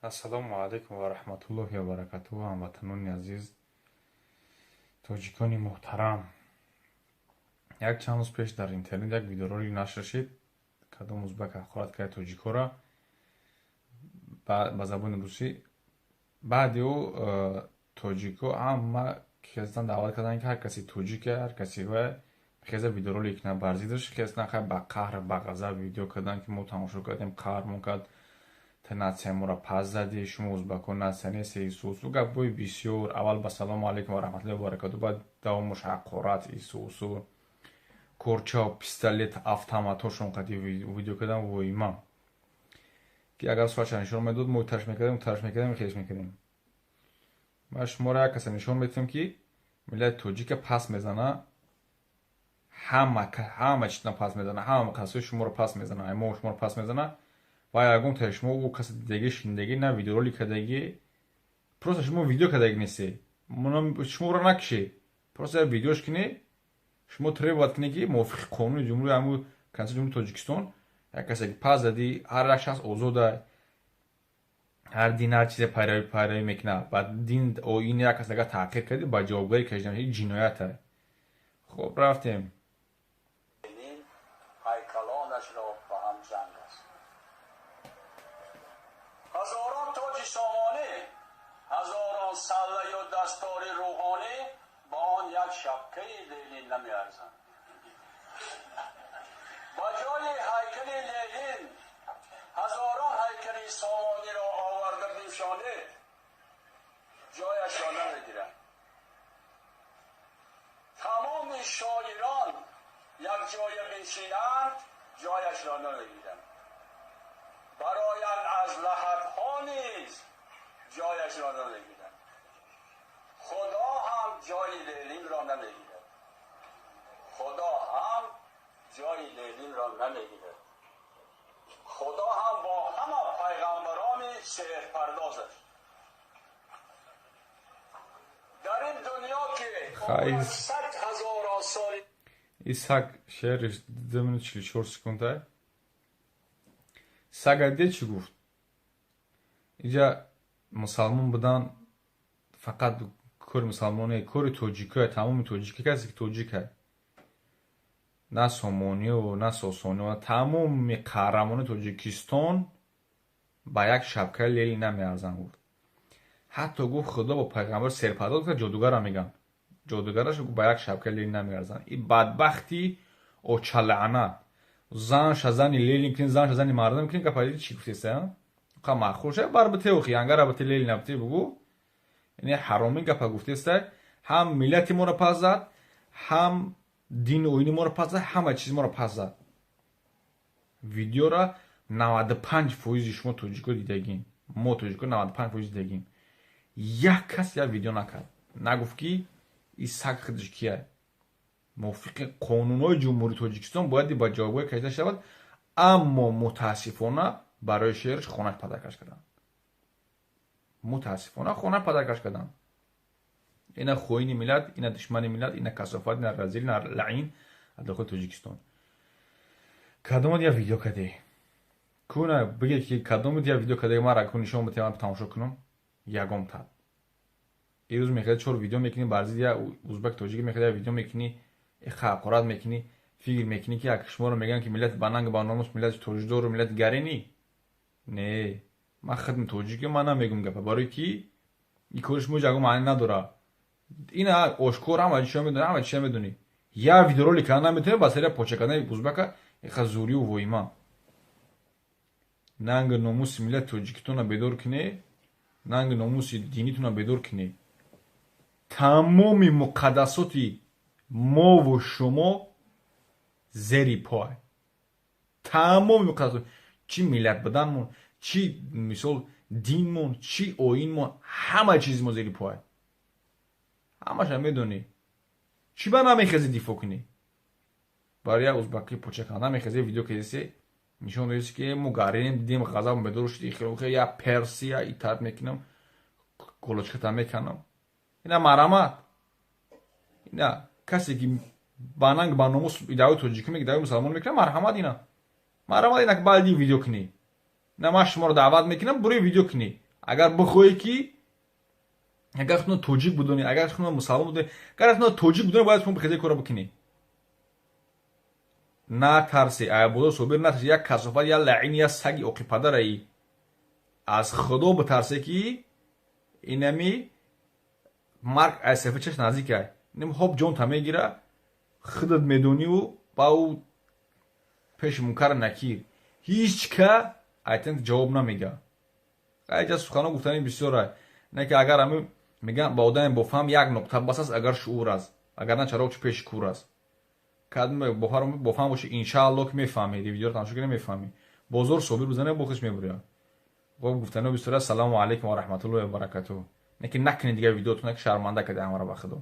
Ассалому алайкум ва раҳматуллоҳи ва баракатуҳ, ҳамватанони азиз, тоҷикони муҳтарам. Як чанд рӯз пеш дар интернет як видеоролик нашр шид, кадом узбак ҳақорат кард тоҷикҳоро ба забони русӣ. Баъди ӯ тоҷикҳо ҳама хездан даъват карданд, ки ҳар каси тоҷике, ҳар каси ва хеза видеоролик кунад бар зиддаш. Хездан хай ба қаҳр, ба ғазаб видео карданд, ки мо тамошо кардем, қаҳрмон кард, та нация моро пас задӣ, шумо узбакҳо нация нестед, исусу гапҳои бисёр. Аввал ба салому алайкум ва раҳматуллоҳи ва баракату, баъд давомуш ҳақорат, исусу корчао, пистолет, автоматҳошон қати видео кардан, воима, ки агар суратша нишон медод, мо тарш мекардем, тарш мекардем, хеш мекардем. Ман шуморо як каса нишон медиҳам, ки миллати тоҷика пас мезана, ҳама чизна пас мезана, ҳама касои шуморо пас мезана, мо шуморо пас мезана. Ва ягон таи шумо ӯ касе дидагӣ, шинидагӣ, на видеоролик кардагӣ, просто шумо видео кардагӣ нестед, шуморо накушед, просто як видеош кунед. Шумо требовать кунед, ки мувофиқи қонуни ҷумҳури, ҳаму Конститутсияи Ҷумҳурии Тоҷикистон, як касе ки пас задӣ, ҳар як шахс озода, ҳар дин, ҳар чизе пайравӣ мекунад, ба дин, оини як кас агар таъқир кардӣ, ба ҷавобгарӣ кашида мешавӣ, ҷиноят аст. Хуб, рафтем. Ҳайкалонашро ба ҳам занг аст. Ҳазорон тоҷи сомонӣ, ҳазорон саллаю дастори рӯҳонӣ ба он як шапкаи Ленин намеарзанд. Ба ҷои ҳайкали Ленин ҳазорон ҳайкали сомониро оварда биншонед, ҷояшро намегирад. Тамоми шоирон якҷоя биншинанд, ҷояшро намегиранд. Бароянд аз лаҳатҳо низ, ҷояшро намегиранд. Худо ҳам ҷои Ленинро намегирад. Худо ҳам ҷои Ленинро намегирад. Худо ҳам бо ҳама пайғамбарони сеҳрпардозаш дар ин дунё, ки сад ҳазорон соли И саг шеъриш 2 минут 44 секунда. Сага де чӣ гуфт? Инҷа мусалмон будан фақат кори мусалмоне, кори тоҷикое, тамоми тоҷики, касе ки тоҷика, на сомониё, на сосониё, тамоми қаҳрамони Тоҷикистон ба як шапкаи Ленин намеарзанд, гуфт. Ҳатто гуфт, Худо бо пайғамбар серпардоз, ҷодугарам мегӯям, ҷодугараш ба як шапкаи Ленин намеарзанд. И бадбахти очалаънат, занша зани Ленин кунӣ, занша зани мардам кунӣ, гапа чӣ гуфтеста? Қа маъқул ша бар бите охи, ангара бите Ленин бите бугу. Яъне ҳаромӣ гапа гуфтеста, ҳам миллати моро пас зад, ҳам дину оини моро пас зад, ҳама чиз моро пас зад. Видеора 95 фоизи шумо тоҷико дидагин, мо тоҷико 95 фоиз дидагим. Як кас як видео накард, нагуфт, ки и саг худаш кия, мувофиқи қонунҳои Ҷумҳурии Тоҷикистон бояд ба ҷавобгоҳ кашида шавад. Аммо мутаассифона барои шеърш хонаш падаркаш карданд, мутаассифона хона падаркаш карданд. Ина хоини миллат, ина душмани миллат, ина касофат, ина разил, ина лаин аз дохили Тоҷикистон. Кадомат я видео каде куна биге, ки кадомат я видео каде, мара ку нишон бите, ман тамошо кунам. Ягон тат ирӯз мехоҳед чор видео мекунӣ бар зидди я узбак, тоҷик мехоҳед, я видео мекунӣ, ҳақорат мекунӣ, фикр мекунӣ, ки як шуморо мегӯянд, ки миллати бананг, баномус, миллати тоҷдору, миллати гаринӣ. Не, ман хидми тоҷикӣ, ман намегӯм гапа, барои ки ин кори шумо ягон маъне надорад. Ина ошкор ҳама чио медонӣ, ҳама чиа медонӣ. Як видеоролик карда наметавонӣ ба сари поча кардани узбака, иха зурию воима. Нанги номуси миллати тоҷикитонро бедор кунӣ, нанги номуси динитонро бедор кунӣ. Тамоми муқаддасоти мову шумо зери пой, тамоми муқаддасот, чӣ миллат буданмон, чӣ мисол динмон, чӣ оинмон, ҳама чизи мо зери пой. Ҳамаша медонӣ. Чӣ ба намехезӣ дифоъ кунӣ? Барои як узбаки поча намехезӣ, видео кедиси, нишон додиси, ки мо гаринем, дидем, ғазаб бедор шуд, я персия итаат мекунам, колочката меканам. Ина марамат, ина касе ки ба нанг, ба номус даъвои тоҷикӣ, даъвои мусалмон мекунам, марҳамат, ина марҳамат, ина баъди видео кунӣ. На, ман шуморо даъват мекунам, бурои видео кунӣ. Агар бихоҳӣ ки агар худно тоҷик будонӣ, агар худно мусалмон будонӣ, агар худно тоҷик будонӣ, бояд шумо бихезӣ, кора бикунӣ. Натарси, айбодо Собир, натарси. Як касофат, як лаъин, як саги оқипадараи. Аз Худо битарсе, ки инами марг ай сафи чаш наздикай. Ним хоб ҷонта мегира, худат медониву ба ӯ пеши Мункар Накир ҳеҷ ка айтен ҷавоб намега. Айҷа сухано гуфтани бисёра, не ки агар ами меган, ба одаме бофаҳм як нуқта бас аст, агар шуур аст, агар на, чароғ чӣ пеши кур аст. Кадме бофаҳм боши, иншаалло, ки мефаҳмед. Видеоро тамошо кунед, мефаҳмӣ. Бозор Собир бизане, бохиш мебуря. Гуфтано бисёра. Ассалому алайкум ва раҳматуллоҳи ва баракатуҳ. Не ки накунед дигар видеотона, ки шарманда карда ҳамаро, ба Худо.